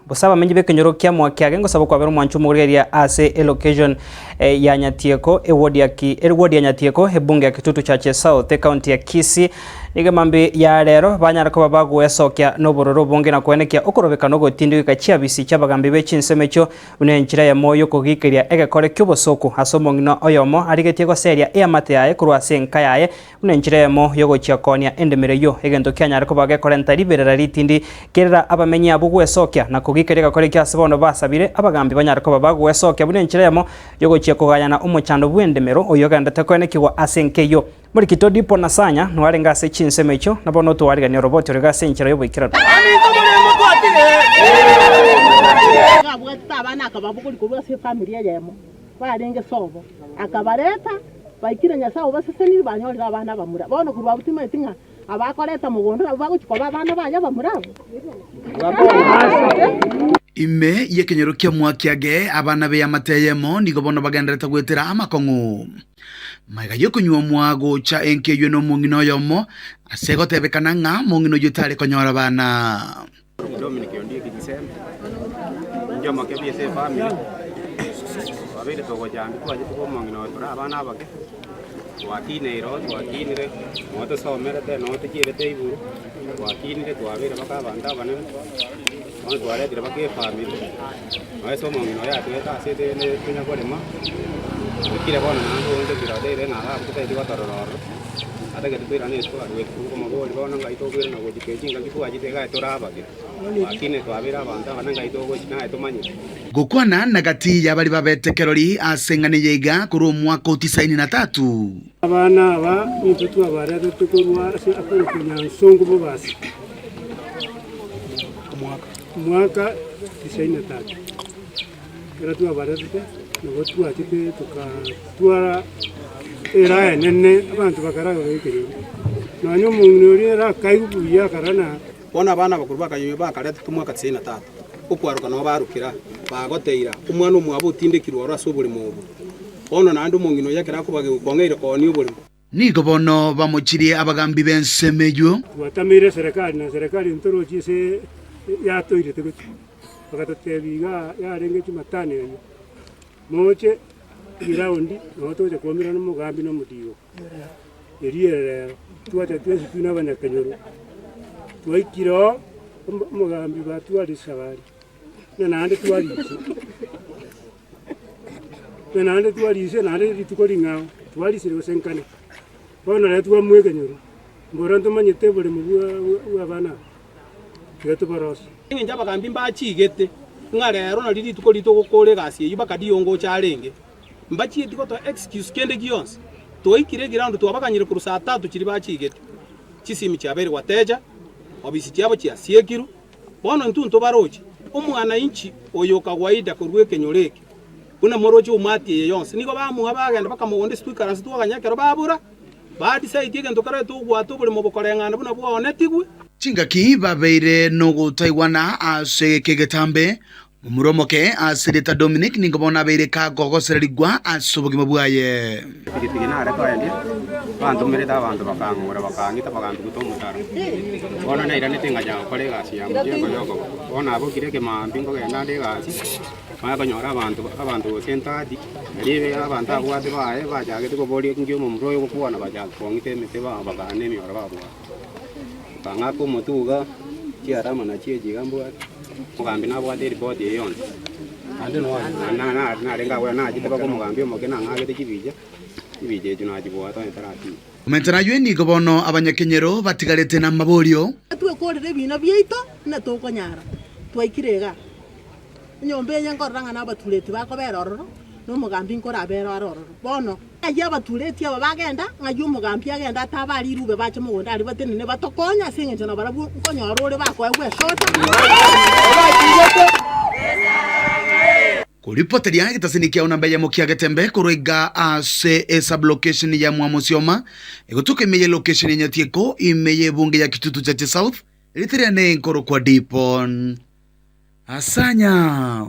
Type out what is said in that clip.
Bosa abamenyi b'ekenyoro kia Mwakiage ngosaba kwabera omwancho omogorigereria ase elocation ya Nyatieko, eward ya Ki, eward ya Nyatieko, ebunge ya Kitutu Chache South, ecounty ya Kisii. Nigo emambia ya rero banyare koba bagoesokia nobororo obonge na koenekia okorobekana ogotindi goika chiabisi chi'abagambi be chinsemo echio buna enchera eyemo y'okogikeria egekore ki'obosoku ase omong'ina oyomo arigetie goseria eamate yaye korwa ase enka yaye Buna enchera eyemo y'ogochia koonia endemero eyio, egento kianyare koba gekorenta riberera ritindi, kerera abamenyi abwo gwesokia na kogikeria egekora ekio ase bono basabire abagambi banyare koba bagwesokia buna enchera eyemo y'ogochia kogayana omochando bw'endemero oyio ogenderete koenekigwa ase enka eyio. Morikito Dipo na Sanya noarenge ase chinsemo echio, na bono twarigania oroboti oroiga ase enchera y'oboikeranu. Aminto morembe twatire. Abwatete abana akababogoria korwa ase efamiri eyemo barenge sobo, akabareta. Baikire Nyasae obasesenirie, banyorire abana abamura. Bono korwa abwo timanyeti ng'a abakoreta mogondo nabwo bagochia koba abana baye abamura abwo. Ime y'ekenyoro kia Mwakiage, abana b'eamate eyemo nigo bono bagenderete goetera amakong'u. Magega y'okonyuomwa gocha enka eyio nomong'ina oyomo, ase egotebekana ng'a mong'ina oyio tare konyora bana. Dominic Ondieki Gisembe, inche omoke bwe ase efamiri, twabeire togochanda twachete kwa omong'ina oyo tore abana abake, twakineire oo twakinire, noo tosomerete noo tochierete igoro, twakinire twabeire mpaka abanto abanene, bono twaretire mpaka efamiri, nonye ase omong'ina oyo atoete ase ende tonya korema, oikire bono naende oonchokire otebire ng'a iga abwo totagete gotorora ororo. Atagete toirane isiko aruete nkomobori bono ngai tokoirana gochia kei chingaki twachete iga tore abake, lakini twabeire abanto abana ngai togochia naye tomanyete. Gokwana na gati y'abaria babete kerori ase eng'ana eye iga korwa omwaka o tisaini na tatu. Abana aba nintwe twabaretete korwa ase akorokwa Nyansongo Bobasi, omwaka tisaini na tatu. Ekero twabaretete, nabo twachete tokatwara eraha enene, abanto bakaraga baikereire. Nonya omong'ina oria ere akaigwa buya akarora na. Bono abana abakoro bakanywa bakaretete omwaka tisaini na tatu, okwaroka nabo barokera, bagoteira, Omwana omwabo otindekirwe oro ase oboremo obo. Bono naende omong'ina oyio ekero akobagigwa kong'eire koonia oboremo. Nigo bono bamochirie abagambi b'ensemo eyio. Twatameire eserekari, na eserekari ntorochi ase yatoirete gochia. Bagatotebia iga yarenge Jumatano eyio, moche riraundi nabo togocha koumerana na omogambi na omodigo. Erio ere rero, twacha twensi twe na abanyakenyoro, twaikire oo, omogambi batware esabari, ng'a naende twarisia, ng'a naende twarisia naende rituko ring'ao, twarisire gose nkane. Bono rero twamoa ekenyoro, mboro ntomanyete oboremo bwa bwa abana aba. Tiga toborosie. Engencho abagambi mbachigete, ng'a rero nario rituko riito gokora egasi eyio bakaria ongocha arenge. Mbachieti gotoa excuse kende gionsi. Twaikire eground twabaganyire korwa saa tatu chiria bachigete. Chisimi chiabeire wateja, obisi chiabo chiasiekirwe. Bono intwe ntobaroche. Omwananchi oyo kawaida korwa ekenyoro eke, buna moroche umati eye yonsi, nigo bamoa bagenda bakamogonda ase twaikaranse twaganya ekero babura. Badecide egento kerete ogwata oboremo bokoreng'ana buna bwaonetigwe. Chingaki babeire nogotaigwana ase egeka egetambe, momura omoke ase erieta Dominic nigo bono abeire kagogosererigwa ase obogima bwaye. Epigipigi nare koendia, bantomerete abanto bakang'ora bakang'ita bagantuguta omotaro. Bono nairanete ngachaka gokora egasi ya mojengo ya okoboko. Bono nabokire ekemaambia nkogenda ande egasi. Manya konyora abanto abanto gose entati, erio abanto abwate baye bachagete koboria inki omomura oyo ogokwana bachaka kong'ita emete ba bakaana emioro babwate. Bakang'aka omotwe iga, chiarama nachio echi iga mbwate, omogambi nabwate eripoti eye yonsi. Na na narenge agwo nachete mpaka omogambi omoke nang'akete chibicha, chibicha echio nachibwate onye taratiga. Komentera ayio nigo bono abanyakenyoro batigarete namaborio. Twekorire ebiina biaito buna tokonyara, twaikire igaa. Enyomba eye nkorora ng'a nabatureti bakobera ororo, na omogambi nkorabere are ororo. Bono, ng'ai abatureti aba bagenda? Ng'ai omogambi agenda atabe aria rirube bache mogondo aria batenene batokonye ase engencho nabarabwo nkonyora ore bakoegwa esoda. Koripoteria egetasini kiao namba eyemo kia Getembe korwa iga ase esub-location ya Mwamosioma, egotoka ime ye location ya Nyatieko ime y'ebunge ya Kitutu Chache South, rieta riane nkorokwa Dipon Asanya.